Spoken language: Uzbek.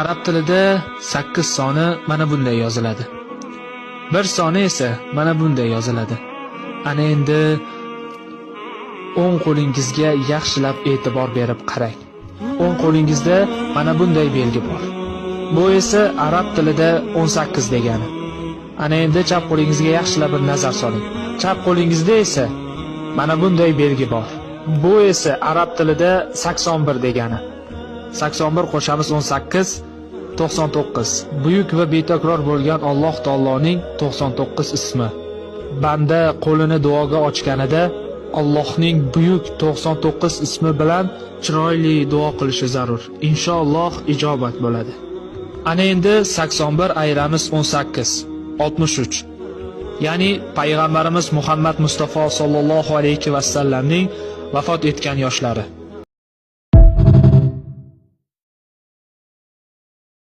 Arab tilida 8 soni mana bunday yoziladi. 1 soni esa mana bunday yoziladi. Ana endi o'ng qo'lingizga yaxshilab e'tibor berib qarang. O'ng qo'lingizda mana bunday belgi bor. Bu esa arab tilida 18 degani. Ana endi chap qo'lingizga yaxshilab bir nazar soling. Chap qo'lingizda esa mana bunday belgi bor. Bu esa arab tilida 81 degani. 81 qo'shamiz 18 99. Buyuk va betakror bo'lgan Alloh taoloning 99 ismi. Banda qo'lini duoga ochganida Allohning buyuk 99 ismi bilan chiroyli duo qilishi zarur. Inshaalloh ijobat bo'ladi. Ana endi 81 ayiramiz 18 63. Ya'ni payg'ambarimiz Muhammad Mustafa sollallohu alayhi va sallamning vafot etgan yoshlari.